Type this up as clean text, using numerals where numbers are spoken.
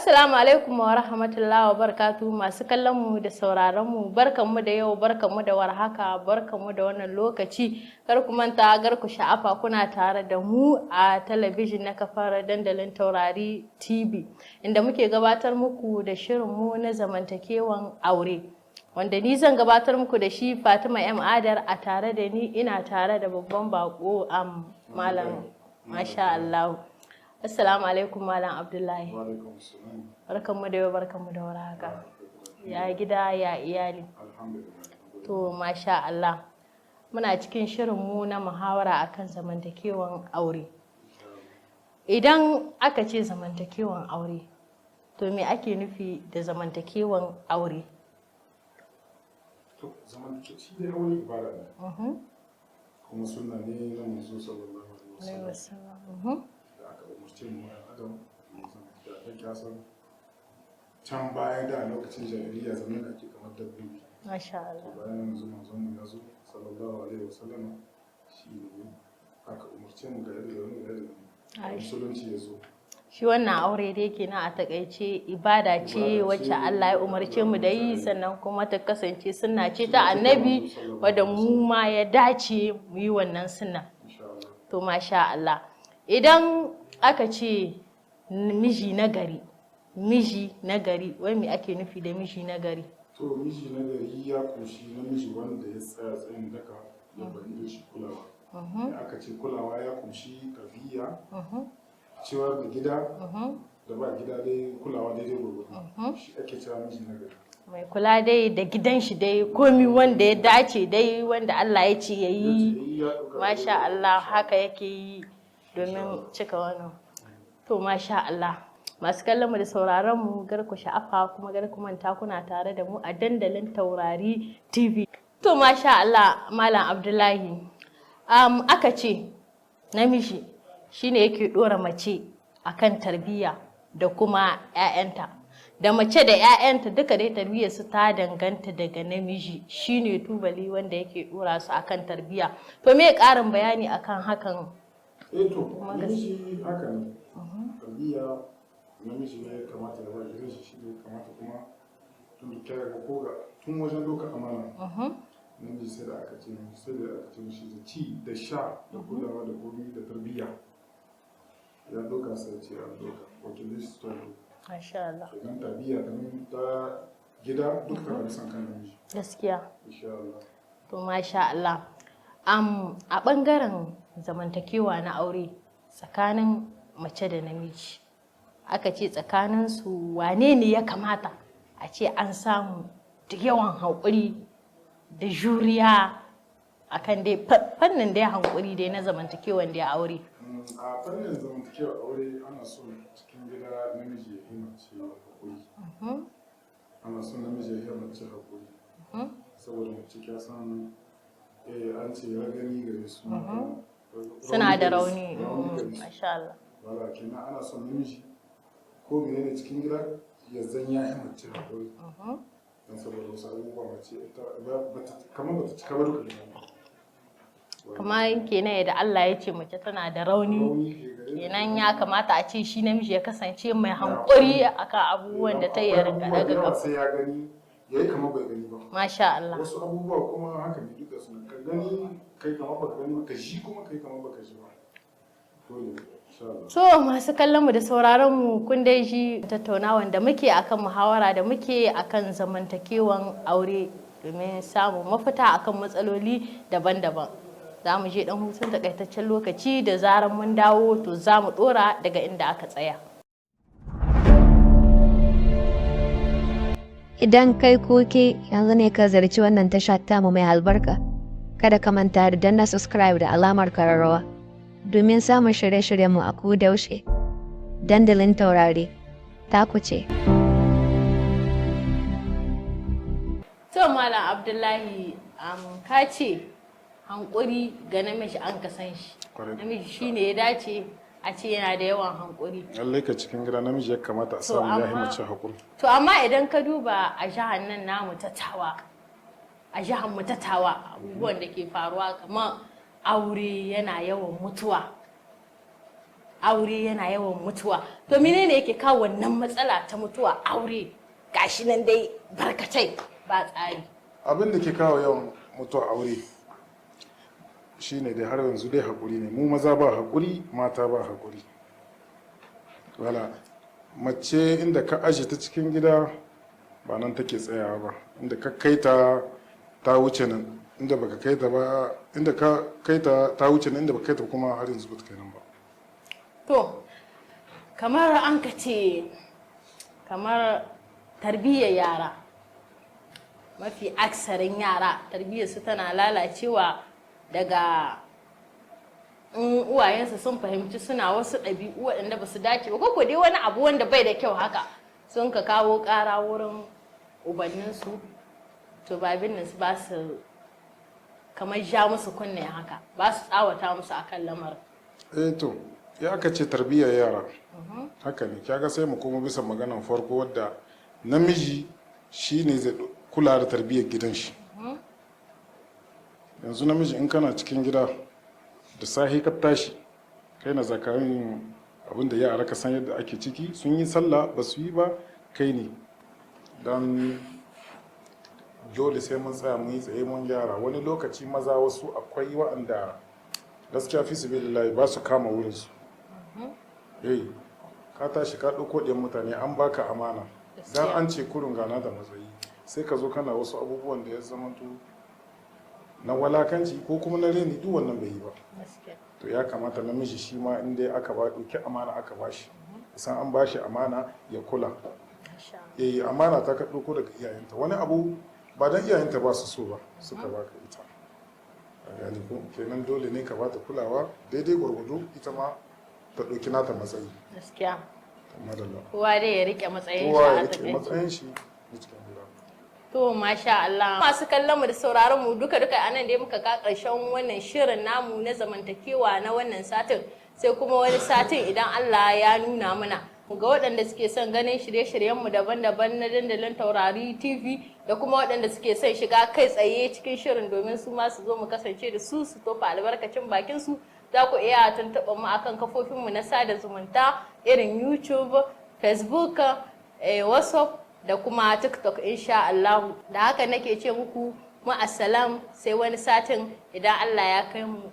Assalamu alaikum wa rahmatullahi wa barakatuhu. Masu kallon mu da sauraron mu, barkanmu da yau, barkanmu da warhaka, barkanmu da wannan lokaci. Kar ku manta, kar ku sha'afa, kuna tare da mu a talabijin na kafar Dandalin Taurari TV, inda muke gabatar muku da shirin mu na zamantakewan aure, wanda ni zan gabatar muku da shi, Fatima M Adar. A tare da ni ina tare da babban bako, am Malam, masha Allah. Assalamu alaikum, Malam Abdullahi. Barkanmu da yau, barkanmu da warhaka. Ya gida, ya iyali? Alhamdulillah. To, masha Allah. Muna cikin shirinmu na muhawara akan zamantakewan aure. Idan aka ce zamantakewan aure, to me ake nufi da zamantakewan aure? To, zamantakewa shi dai aure ibada ne. Kuma sunna ne na Manzo sallallahu alaihi wasallam da aka umarce mu ya adam mu zama da ta san can baya da lokacin jahiliya zaman da ake kamar dabbobi. Masha To, Allah. bayan yanzu manzon mu ya zo sallallahu alaihi wasallam, shi ne aka umarce mu ga yadda zamu, ga yadda zamu. Ai. Musulunci ya zo. Shi wannan aure dai kenan a takaice ibada ce Ibada ce wacce Allah ya umarce mu da yi, sannan kuma ta kasance sunna ce ta Annabi wadda mu ma ya dace mu yi wannan sunna. Insha Allah. To, masha Allah. Idan aka ce miji na gari, miji na gari, wai me ake nufi da miji na gari? To, miji na gari ya kunshi namiji wanda ya tsaya tsayin daka ya bari shi kulawa. Da aka ce kulawa, ya kunshi tarbiyya, ciyar da gida, da ba gida dai kulawa daidai gwargwado. Shi ake cewa miji na gari. Mai kula dai da gidan shi dai, komi wanda ya dace dai, wanda Allah ya ce ya yi. Ya ɗauka. Masha Allah, haka yake yi domin cika wannan. To, masha Allah. Masu kallon mu da sauraron mu, gar ku sha'afa kuma gar ku manta, kuna tare da mu a Dandalin Taurari TV. To, masha Allah, Malam Abdullahi. Aka ce namiji shine yake dora mace akan tarbiyya da kuma 'ya'yanta. Da mace da 'ya'yanta duka dai tarbiyyar su ta danganta daga namiji, shine tubali wanda yake dora su akan tarbiyya. To, me ƙarin bayani akan hakan? Eh, to, namiji haka ne. Tarbiyya namiji ne ya kamata ya ba gidan shi, shi ne ya kamata kuma tun da kira ga ko ga tun wajen dokar amana. Namiji sai da aka ce mishi da ci da sha da kulawa da komi da tarbiyya. Ya doka, sai ce an doka wakilai su ta doka. Masha Allah. Kenan tarbiyya ta gida duk tana bisan kan namiji. Gaskiya. Insha Allah. To, masha Allah. A ɓangaren zamantakewa na aure tsakanin mace da namiji, aka ce tsakanin su wane ne ya kamata a ce an samu da yawan haƙuri da juriya akan dai fannin dai haƙuri dai na zamantakewan da ya aure? A fannin zamantakewar aure, ana son cikin gida namiji ya yi mace haƙuri. Ana son namiji ya yi mace haƙuri. Saboda mace kya san an ce ya gani gare su. Suna da rauni. Rauni gare su. Masha Allah. Wala kenan ana son namiji ko menene cikin gida ya zan ya yi mace haƙuri. Don saboda wasu abubuwa mace ita kamar bata cika ba duka gida. Kamar kenan yadda Allah ya ce mace tana da rauni, Rauni ke gare ta. kenan ya kamata a ce shi namiji ya kasance mai hankuri akan abubuwan da ta yi, rinka Akwai abubuwa da daga yawa kafa. sai ya gani ya yi kamar bai gani ba. Masha Allah. Wasu abubuwa kuma haka ne duka suna ka gani kai kamar baka gani ba, ka ji kuma kai kamar baka ji ba. Dole, insha Allah. So, masu kallon mu da sauraron mu, kun dai ji tattaunawan da muke akan muhawara da muke akan zamantakewan aure domin samun mafita akan matsaloli daban-daban. Za mu je dan hutun takaitaccen lokaci, da zaran mun dawo to za mu dora daga inda aka tsaya. Idan kai ko ke yanzu ne ka ziyarci wannan tasha tamu mai albarka, kada ka manta da danna subscribe da alamar kararrawa domin samun shirye-shiryenmu a yaushe. Dandalin Taurari, taku ce. To, Malam Abdullahi, ka ce hankuri ga namiji an ka san shi. Kwarai. Namiji shine ya dace a ce yana da yawan hankuri. Lallai ka cikin gida namiji ya kamata a To, samu ya yi mace haƙuri. To, amma idan ka duba a jihar nan namu ta Tawa, a jihar mu ta Tawa, abubuwan da ke faruwa kamar aure yana yawan mutuwa. Aure yana yawan mutuwa. To menene yake kawo wannan matsala ta mutuwa aure? Gashi nan dai barkatai ba tsari. Abin da ke kawo yawan mutuwa aure shine dai har yanzu dai haƙuri ne. Mu maza ba haƙuri, mata ba haƙuri. Wala mace inda ka aje ta cikin gida ba nan take tsayawa ba. Inda ka kai ta, ta wuce nan. Inda baka kai ta ba, inda ka kai ta, ta wuce nan. Inda baka kai ta kuma, har yanzu bata kai nan ba. To, kamar an ka ce, kamar tarbiyyar yara, mafi aksarin yara tarbiyyar su tana lalacewa daga in uwayensu sun fahimci suna wasu ɗabi'u waɗanda ba su dace ba, ko dai wani abu wanda bai da kyau haka, sun ka kawo ƙara wurin ubanninsu, to babin su ba su kamar ja musu kunne haka, ba su tsawata musu akan lamarin. Eh, to ya aka ce tarbiyyar yara, haka ne. Kaga sai mu koma bisa maganan farko, wadda namiji shine zai kula da tarbiyyar gidan shi. Yanzu namiji, in kana cikin gida da sahi ka tashi, kai na zakarin abin da yara ka san yadda ake ciki, sun yi sallah, ba su yi ba, kai ne. Don dole sai mun tsaya, mun yi tsaye, mun gyara. Wani lokaci maza wasu akwai wa'anda gaskiya fi sabilillahi ba su kama wurinsu. Eh, ka tashi ka ɗauko ɗiyan mutane, an baka amana, dan an ce kurun gana da matsayi, sai ka zo kana wasu abubuwan da ya zamanto na walakanci ko kuma na reni. Duk wannan bai yi ba. To ya kamata namiji shi ma in dai aka ba ɗauki amana aka ba shi, san an ba shi amana, ya kula. Eh, amana ta ka ɗauko daga iyayenta. Wani abu ba dan iyayenta ba su so ba suka baka ita. A gani ko? Kenan dole ne ka bata kulawa daidai gwargwado, ita ma ta ɗauki nata matsayi. Gaskiya. Madalla. Kowa dai ya rike matsayin shi. Kowa ya A rike takaice. matsayin shi na cikin gida. To masha Allah. Masu kallon mu da sauraron mu duka duka, anan dai muka ka karshen wannan shirin namu na zamantakewa na wannan satin, sai kuma wani satin idan Allah ya nuna mana. Ga waɗanda suke son ganin shirye-shiryenmu daban-daban na dandalin Taurari TV, da kuma waɗanda suke son shiga kai tsaye cikin shirin domin su ma su zo mu kasance da su, su tofa albarkacin bakin su, za ku iya tuntuɓar mu akan kafofinmu na sada zumunta irin YouTube, Facebook, WhatsApp da kuma TikTok, insha Allah. Da haka nake ce muku ma'assalam, sai wani satin idan Allah ya kai mu.